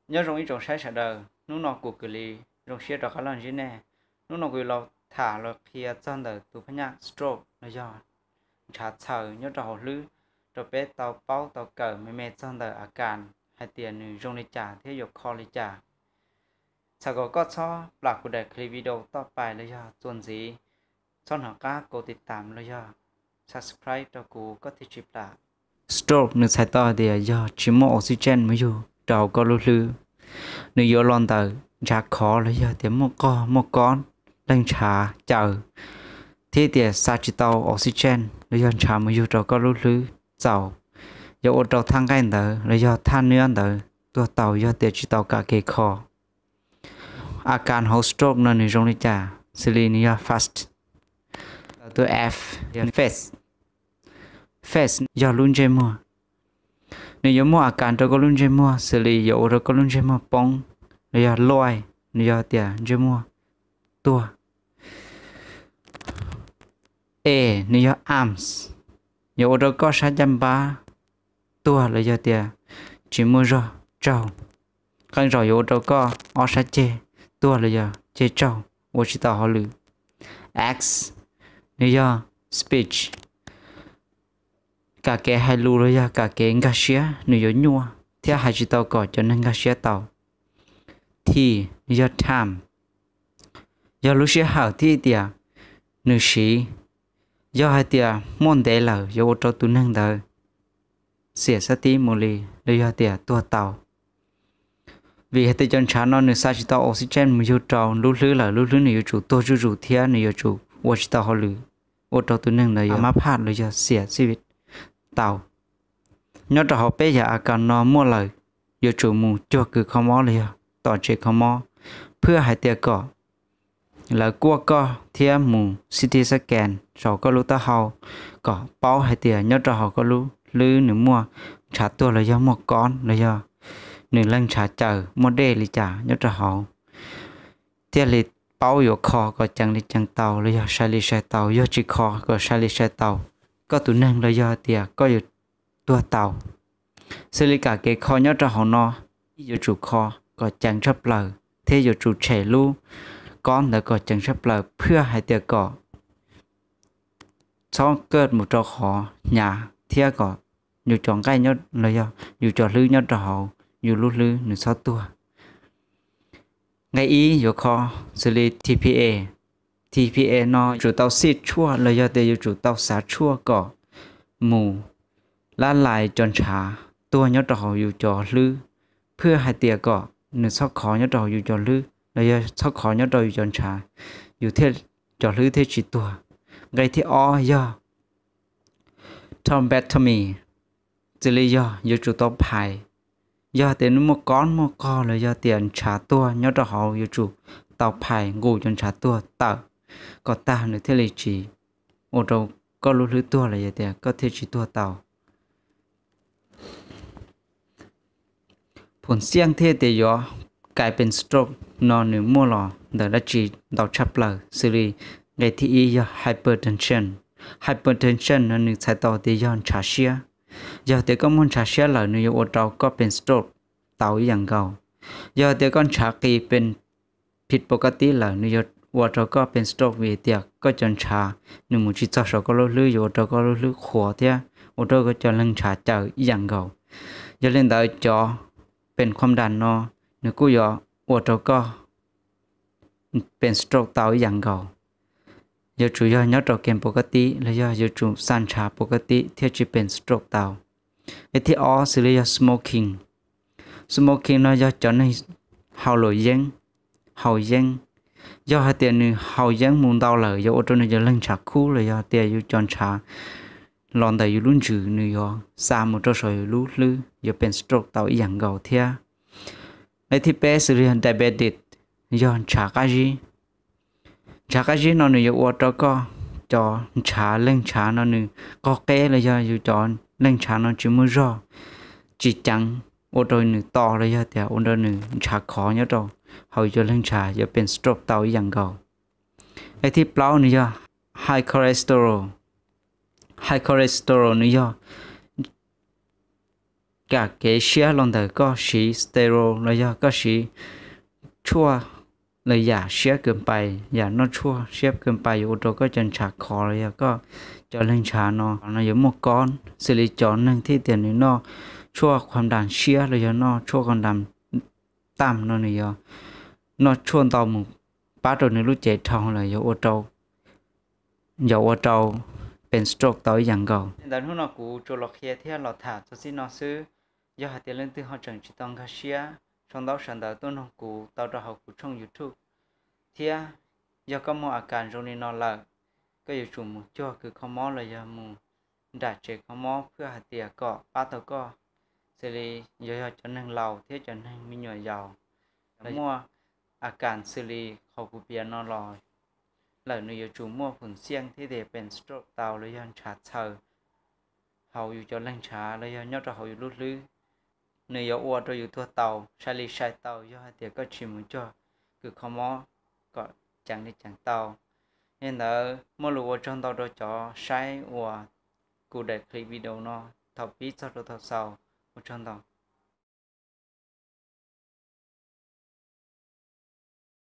Nyob zoo ib tsoom saib sawv daws, hnub no kuv Kwm Lis zoo siab rov qab los ntsib nej. Hnub no kuv yuav los tham los qhia txog ntawm tus phab nyaj stroke los yog ntshav txhaws nyob rau hauv hlwb, rau peb tau paub tau kawm me me txog ntawm a kas hais tias nws zoo li cas thiab yuav kho li cas. Txhawm kom koj txhob plam kuv daim clip video toj pais los yog txuas ntxiv, txhob hnov qab kov tiv tam los yog subscribe rau kuv koj thiaj tsis plam. Stroke nws txhais tau tias yog tsis muaj oxygen mus yug rau koj lub hlwb. Nws yuav los ntawm ntshav khov los yog tias muaj qog muaj kob, leej ntshav caws, thiab tias xa tsis tau oxygen los yog ntshav mus yug rau koj lub hlwb txaus, yuav ua rau thaj nqaij ntawd los yog thaj nwb ntawd tuag tau yog tias tsis tau kam kev kho. A kas hauv stroke no nws zoo li cas? Xws li nws yog fast, tus F, fast, fast yog lub ntsej muag. Nws yuav muaj a kas rau koj lub ntsej muag, xws li yuav ua rau koj lub ntsej muag poob, los yog low, nws yog tias ntsej muag tuag. E, nws yog arms, yuav ua rau koj sab caj npab tuag los yog tias tsis muaj zog tsaug. Qee zaum yuav ua rau koj ob sab ceg tuag los yog ceg tsaug, ua tsis tau hauj lwm. X, nws yog speech, kam kev hais lus los yog kam kev nkag siab nws yuav nyuaj thiab hais tsis tau kom cov neeg nkag siab tau. T, nws yog time, yog lub sij hawm thiab tias nws siv, yog hais tias muaj ntev lawm yuav ua rau tus neeg ntawd xiam sab tib mus li los yog tias tuag tau. Vim hais tias cov ntshav no nws xa tsis tau oxygen mus yug rau lub hlwb lawm, lub hlwb nws yuav tsum tuag zuj zus thiab nws yuav tsum ua tsis tau hauj lwm, ua rau tus neeg ntawd yuav mab phaj los yog xiam sib tau. Nyob rau hauv peb yam a kas no muaj lawm, yuav tsum mus cuag kws kho mob los yog tom tsev kho mob, phwj hais tias kom lawv kuaj koj thiab mus C T scan saum koj lub taub hau kom paub hais tias nyob rau hauv koj lub hlwb nws muaj ntshav tuag los yog muaj kob los yog nws leej ntshav caws muaj dej li cas nyob rau hauv, thiaj li paub yuav kho kom ceev li ceev tau los yog sai li sai tau, yog tsis kho kom sai li sai tau, koj tus neeg los yog tias koj yuav tuag tau. Xws li kam kev kho nyob rau hauv no, ib yuav tsum kho kom ceev tshaj plaws thiab yuav tsum tshem lub kob ntawd kom ceev tshaj plaws phwj hais tias kom txhob kaj mus rau qhov hnyav thiab kom yus cov nqaij los yog yus cov hlwb nyob rau hauv yus lub hlwb nws txhob tuag. Nqe ib yuav kho xws li T P A. T P A no yuav tsum tau xij tshuaj los yog tias yuav tsum tau xav tshuaj kom mus lab lais cov ntshav tuag nyob rau hauv yus cov hlwb, phwj hais tias kom nws txhob khov nyob rau hauv yus cov hlwb los yog txhob khov nyob rau yus cov ntshav, yus thiaj, cov hlwb thiaj tsis tuag. Nqe thib ob yog thrombectomy, xws li yog yuav tsum tau phais, yog tias nws muaj kob muaj qog los yog tias ntshav tuag nyob rau hauv yuav tsum tau phais nqus cov ntshav tuag tawm kom tag nws thiaj li tsis ua rau koj lub hlwb tuag los yog tias koj thiaj tsis tuag tau. Phum xiaj thiab tias yuav kais pees stroke no nws muaj los ntawm dab tsi ntau tshaj plaws, xws li nqe thib ib yog hypertension. Hypertension no nws txhais tau tias yog ntshav siab. Yog tias koj muaj ntshav siab lawm nws yuav ua rau koj pees stroke tau ib yam nkaus. Yog tias koj ntshav qis pees phim pov ka tib lawm nws yuav ua rau koj pees stroke vim tias koj cov ntshav nws mus tsis txog saum koj lub hlwb yuav ua rau koj lub hlwb qhuav thiab ua rau koj cov leeg ntshav caws ib yam nkaus. Yog li ntawd cov pees khuam das no nws kuj yuav ua rau koj pees stroke tau ib yam nkaus. Yuav tsum yog nyob rau kev pov ka tib los yog yuav tsum xa ntshav pov ka tib thiaj tsis pees stroke tau. Nqe thib ob xws li yog smoking. Smoking no yog cov neeg haus luam yeeb, haus yeeb. Yog hais tias nws haus yeeb mus ntau lawm yuav ua rau nws cov leeg ntshav khub los yog tias yus cov ntshav los ntawm yus lub ntsws nws yuav xa mus rau saum yus lub hlwb yuav pees stroke tau ib yam nkaus thiab. Nqe thib peb xws li yog diabetes, yog ntshav qab zib. Ntshav qab zib no nws yuav ua rau koj cov ntshav leeg ntshav no nws qaug qeb los yog yus cov leeg ntshav no tsis muaj zog, tsis ceev, ua rau nws to los yog tias ua rau nws ntshav khov nyob rau hauv cov leeg ntshav yuav pees stroke tau ib yam nkaus. Nqe thib plaub nws yog high cholesterol. High cholesterol nws yog kam kev siab los ntawm koj siv steroid los yog koj siv tshuaj los yam siab kawg pais, yam noj tshuaj siab kawg pais yuav ua rau koj cov ntshav khov los yog koj cov leeg ntshav no no yuav muaj kob. Xws li cov neeg thiaj tias nws noj tshuaj khuam dam siab los yog noj tshuaj khuam dam tam no nws yog noj tshuaj ntau mus pab rau nws lub cev dhau lawm yog ua rau yog ua rau pees stroke tau ib yam nkaus. Ntawd hnub no kuv tsuas los qhia thiab los tham txog txij no xwb. Yog hais tias leej twg ho tseem tsis tau nkag siab, sau ntaub sau ntawv tuaj noog kuv tau rau hauv kuv tshooj YouTube. Thiab yog koj muaj a kas zoo li no lawm, koj yuav tsum mus cuag kws kho mob los yog mus nram tsev kho mob phwj hais tias kom pab tau koj. Xws li yog yog cov neeg laus thiab cov neeg me nyuam yaus, muaj a kas xws li qhov kuv piav no los lawm nws yuav tsum muaj phum xiaj thiab tias pees stroke tau los yog ntshav txhaws hauv yus cov leeg ntshav los yog nyob rau hauv yus lub hlwb. Nws yuav ua rau yus tuag tau, sai li sai tau yog hais tias koj tsis mus cuag kws kho mob kom ceev li ceev tau. Yog li ntawd muaj lus ua tsaug ntau rau cov saib uas kuv daim clip video no thaum pib txog rau thaum xaus, ua tsaug ntau.